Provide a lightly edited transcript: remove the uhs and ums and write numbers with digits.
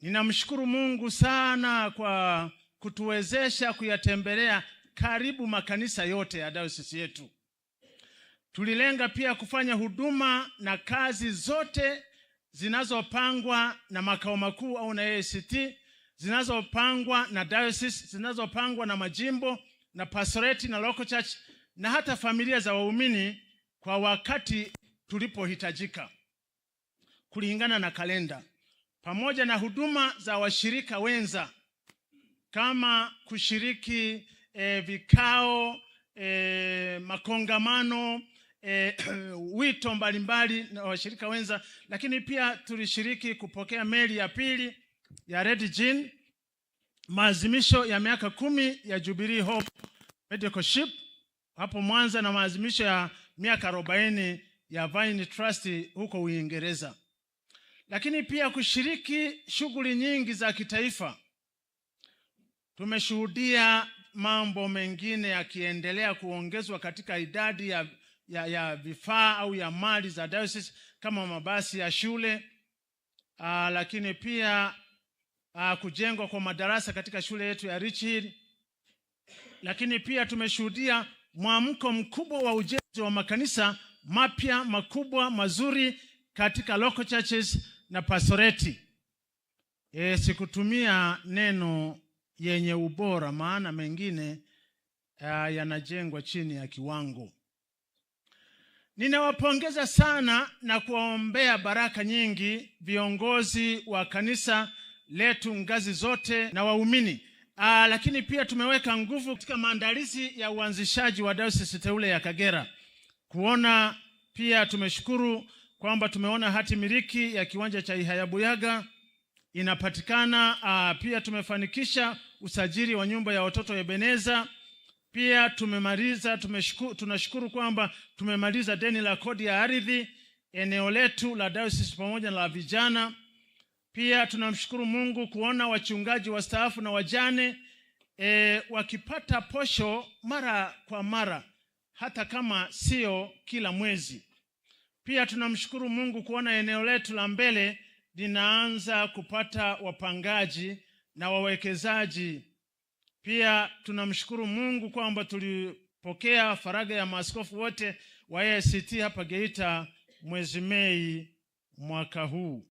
Ninamshukuru Mungu sana kwa kutuwezesha kuyatembelea karibu makanisa yote ya dayosisi yetu. Tulilenga pia kufanya huduma na kazi zote zinazopangwa na makao makuu au na AICT, zinazopangwa na diocese, zinazopangwa na majimbo na pastoreti na local church na hata familia za waumini kwa wakati tulipohitajika kulingana na kalenda, pamoja na huduma za washirika wenza kama kushiriki vikao, makongamano, wito mbalimbali na washirika wenza, lakini pia tulishiriki kupokea meli ya pili ya Red Jean, maazimisho ya miaka 10 ya Jubilee Hope Medical Ship hapo Mwanza na maazimisho ya miaka 40 ya Vine Trust huko Uingereza. Lakini pia kushiriki shughuli nyingi za kitaifa. Tumeshuhudia mambo mengine yakiendelea kuongezwa katika idadi ya vifaa au ya mali za diocese kama mabasi ya shule, lakini pia kujengwa kwa madarasa katika shule yetu ya Rich Hill. Lakini pia tumeshuhudia mwamko mkubwa wa ujenzi wa makanisa mapya makubwa mazuri katika local churches na pastoreti. Sikutumia neno yenye ubora, maana mengine yanajengwa chini ya kiwango. Ninawapongeza sana na kuwaombea baraka nyingi viongozi wa kanisa letu ngazi zote na waumini. Lakini pia tumeweka nguvu katika maandalizi ya uanzishaji wa dayosisi teule ya Kagera. Kuona pia tumeshukuru kwamba tumeona hati miliki ya kiwanja cha Ihayabuyaga inapatikana. Pia tumefanikisha usajili wa nyumba ya watoto ya Ebeneza. Pia tunashukuru kwamba tumemaliza deni la kodi ya ardhi eneo letu la dayosisi pamoja na la vijana. Pia tunamshukuru Mungu kuona wachungaji wastaafu na wajane wakipata posho mara kwa mara hata kama sio kila mwezi. Pia tunamshukuru Mungu kuona eneo letu la mbele linaanza kupata wapangaji na wawekezaji. Pia tunamshukuru Mungu kwamba tulipokea faraga ya maaskofu wote wa AICT hapa Geita mwezi Mei mwaka huu.